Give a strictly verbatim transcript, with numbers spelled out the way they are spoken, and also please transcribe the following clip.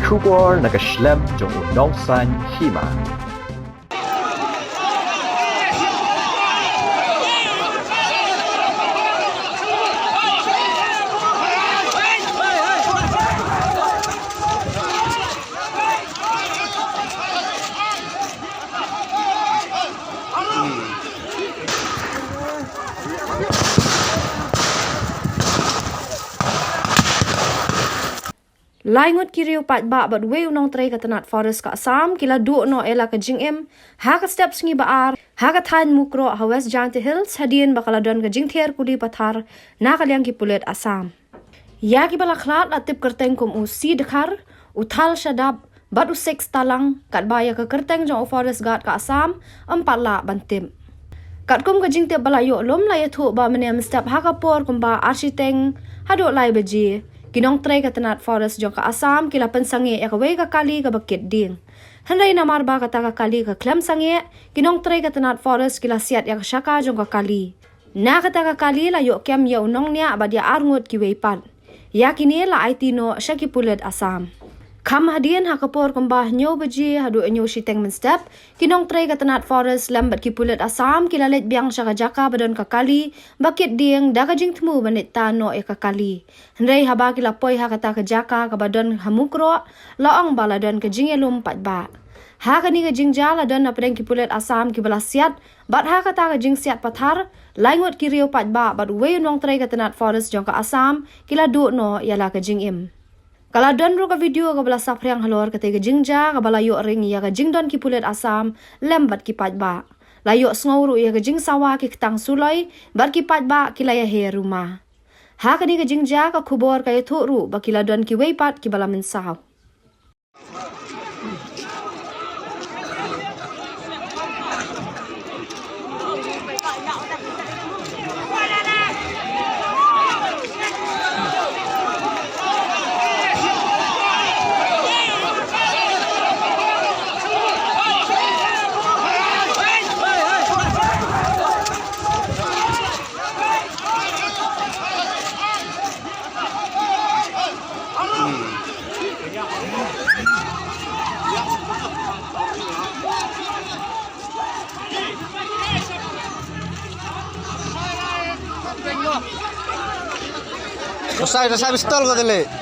Khubor na ka shlem jong u nongsan hima. Lai ngut ki riew paidbah bad wei u nongtrei ka tnat Forest ka Assam ki la duh noh ïa la ka jingim ha ka step sngi ba ar ha ka thaiñ Mukroh ha West Jaintia Hills hadien ba ka la don ka jingther kuli pathar na ka liang ki pulit Assam. Ïa kiba la khlad la tip kyrteng kum u C Dkhar, u Thal Shadap bad u Six Talang, katba ïa ka kyrteng jong u Forest Guard ka Assam ym pat lah ban tip. Katkum ka jingtip ba la ïoh lum la ïathuh ba mynne mynstep ha ka por kumba ar shiteng haduh lai baje, ki nongtrei ka tnat Forest jong ka Assam ki la pynsangeh ïa kawei ka kali kaba kit dieng. Hynrei namar ba kata ka kali ka khlem sangeh, ki nongtrei ka tnat Forest ki la siat ïa ka shaka jong ka kali. Na kata ka kali la ïoh kem ïa u nongñiah bad ïa ar ngut kiwei pat. Ïa kine la aiti noh sha ki pulit Assam. Kham hadien ha ka por kumba hynñiew baje haduh hynñiew shiteng mynstep, ki nongtrei ka tnat Forest lem bad ki pulit Assam ki la leit biang sha ka jaka ba don ka kali ba kit dieng da ka jingthmu ban leit tan noh ïa ka kali. Hynrei haba ki la poi ha kata ka jaka kaba don ha Mukroh, la ong ba la don ka jingïalum paidbah. Ha kane ka jingjia la don napdeng ki pulit Assam kiba la siat, bad ha kata ka jingsiat pathar, lai ngut ki riew paidbah bad wei u nongtrei ka tnat Forest jong ka Assam ki la duh noh ïa la ka jingim. Ka la don ruh ka video kaba la saphriang halor katei ka jingjia kaba la ïoh ring ïa ka jingdon ki pulit Assam lem bad ki paidbah. La ïoh sngew ruh ïa ka jingsawa ki ktang suloi bad ki paidbah ki la ïaher ruma. Ha kane ka jingjia ka khubor ka ïathuh ruh ba ki la don kiwei pat kiba la mynsaw. Usai, usai pistol ko dele.